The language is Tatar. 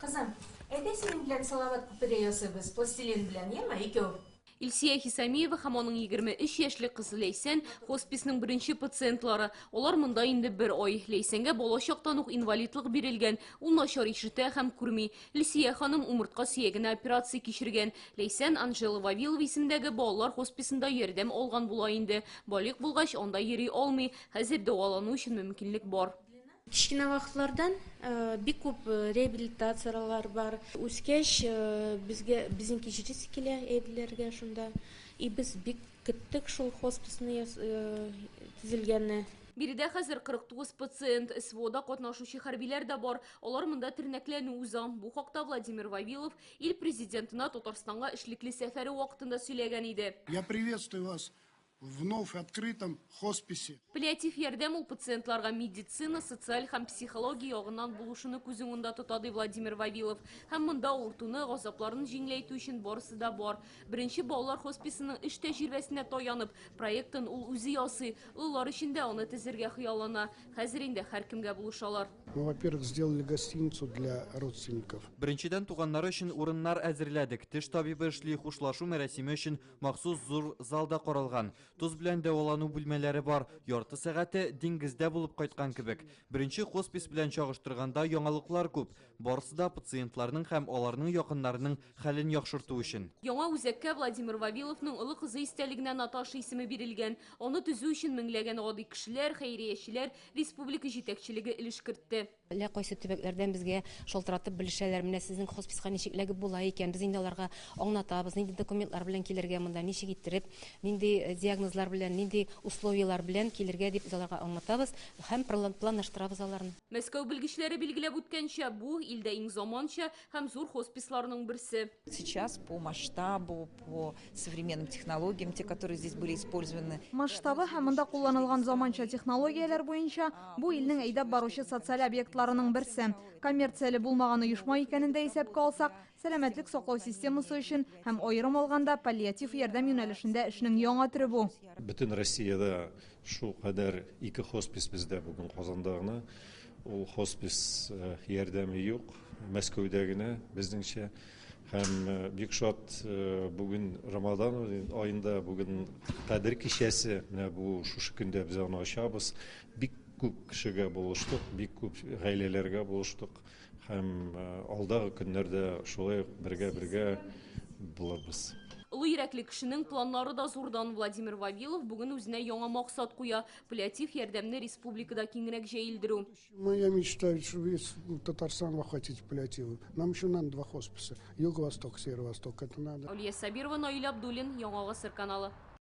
Кызым, әйдә синең белән салават күпере ясыйбыз, пластилин белән, яме, икәү. Илсия Хисамиева һәм аның 23 яшьлек кызы Ләйсән хосписның беренче пациентлары. Алар монда инде бер ай. Ләйсәнгә бала чактан ук инвалидлык бирелгән. Ул начар ишетә һәм күрми. Илсия ханым умыртка сөягенә операция кичергән. Ләйсән Анжела Вавилова исемендәге балалар хосписында ярдәм алган була инде. Балигъ булгач, анда йөри алмый. Хәзер дәвалану өчен мөмкинлек бар. Кечкенә вакытлардан бик күп реабилитацияләр бар. Үскәч, безгә безнең кичерәсе килә әбиләргә шунда. И без бик көттек шул хосписны төзелгәнне. Биредә хәзер 49 пациент. СВОда катнашучы хәрбиләр дә бар. Алар монда тернәкләнү уза. Бу хакта Владимир Вавилов ил президентына Татарстанга эшлекле сәфәре вакытында сөйләгән иде. Я приветствую вас в вновь открытом хосписе. Паллиатив ярдәм ул пациентларга медицина, социаль һәм психология ягыннан булышуны күз уңында тота, ди Владимир Вавилов. Һәм монда авыртуны, газапларын җиңеләйтү өчен барысы да бар. Беренче балалар хосписының эш тәҗрибәсенә таянып, проектын ул үзе ясый. Олылар өчен дә аны төзергә хыяллана. Хәзер инде һәркемгә булышалар. Мы, во-первых, сделали гостиницу для родственников. Беренчедән, туганнары өчен урыннар әзерләдек. Теш табибы эшли, хушлашу мәрасиме өчен махсус зур зал да каралган. Тоз белән дәвалану бүлмәләре бар. Ярты сәгате диңгездә булып кайткан кебек. Беренче хоспис белән чагыштырганда яңалыклар күп. Барысы да пациентларның һәм аларның якыннарының хәлен яхшырту өчен. Яңа үзәккә Владимир Вавиловның олы кызы истәлегенә Наташа исеме бирелгән. Аны төзү өчен меңләгән гади кешеләр, хәйриячеләр, республика җитәкчелеге өлеш кертте. Әллә кайсы төбәкләрдән безгә шалтыратып белешәләр, менә сезнең хосписка ничек эләгеп була икән, без инде аларга аңлатабыз, нинди документлар белән килергә монда, ничек иттереп, нинди диагнозлар белән, нинди условияләр белән килергә дип без аларга аңлатабыз һәм планлаштырабыз аларны. Мәскәү белгечләре билгеләп үткәнчә, бу, илдә иң заманча һәм зур хосписларның берсе. Сейчас по масштабу, по современным технологиям, те, которые здесь были использованы. Масштабы һәм монда кулланылган заманча технологияләр буенча бу илнең әйдәп баручы социаль объектларының берсе. Коммерцияле булмаган оешма икәнен дә исәпкә алсак, сәламәтлек саклау системасы өчен һәм аерым алганда паллиатив ярдәм юнәлешендә эшнең яңа төре бу. Бөтен Россиядә шул кадәр ике хоспис бездә бүген Казанда гына. Ул хоспис ярдәме юк, Мәскәүдә генә безнеңчә. Һәм бик шат бүген Рамадан аенда, бүген Кадер кичәсе, менә бу шушы көндә без аны ачабыз. Бик күп кешегә булыштык, бик күп гаиләләргә булыштык. Һәм алдагы көннәрдә шулай ук бергә-бергә булырбыз. Олы йөрәкле кешенең планнары да зурдан. Владимир Вавилов бүген үзенә яңа максат куя: паллиатив ярдәмне республикада киңрәк җәелдерү. Моя мечта, что весь Татарстан охватить паллиативом. Нам еще надо два хосписа. Юго-Восток, Северо-Восток. Это надо. Алия Сабирова, Наил Абдуллин, Яңа Гасыр каналы.